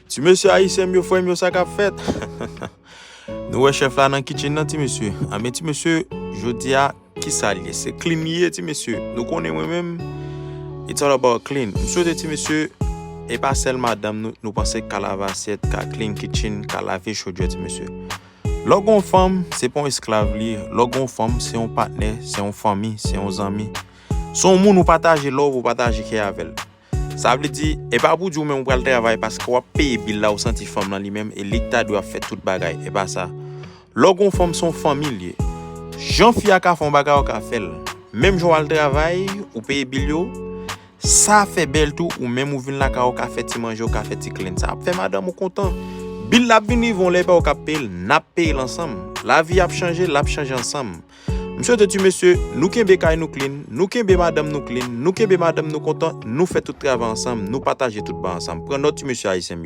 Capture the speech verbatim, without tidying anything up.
Ti mesye ayisyen m yo, frè m yo, sa k ap fèt? Nou wè chèf la nan kitchen nan, ti mesye. Anben, ti mesye, jodi a, ki sa l ye? Se clean li ye, ti mesye. Nou konnen mwen menm, it's all about clean. M swete, ti mesye, e pa sèl madanm nou, nou panse ka lave asyèt, ka clean kitchen, ka lave chodyè, ti mesye. Lè w gen yon fanm, se pa yon esklav li ye. Lè w gen yon fanm, se yon patnè, se yon fanmi, se yon zanmi. Se yon moun ou pataje love, ou pataje kè avè l. Sa vle di, e pa pou di ou menm ou pral travay paske w ap peye bil la, ou santi fanm lan li menm, e li k ta dwe ap fè tout bagay. E pa sa. Lè w gen yon fanm, se yon fanmi l ye. Jan fi a ka fè yon bagay, ou ka fè l. Menm jan w al travay, ou peye bil yo, sa fè bèl tou, ou menm ou vin lakay, ou ka fè ti manje, ou ka fè ti clean. Sa ap fè madanm ou kontan. Bil la ap vin rive yon lè, e pa ou k ap peye l, n ap peye l ansanm. Lavi ap chanje, l ap chanje ansanm. M swete ti mesye, nou kenbe kay nou clean, nou kenbe madanm nou clean, nou kenbe madanm nou kontan, nou fè tout travay ansanm, nou pataje tout bagay ansanm. Pran nòt ti mesye ayisyen m yo.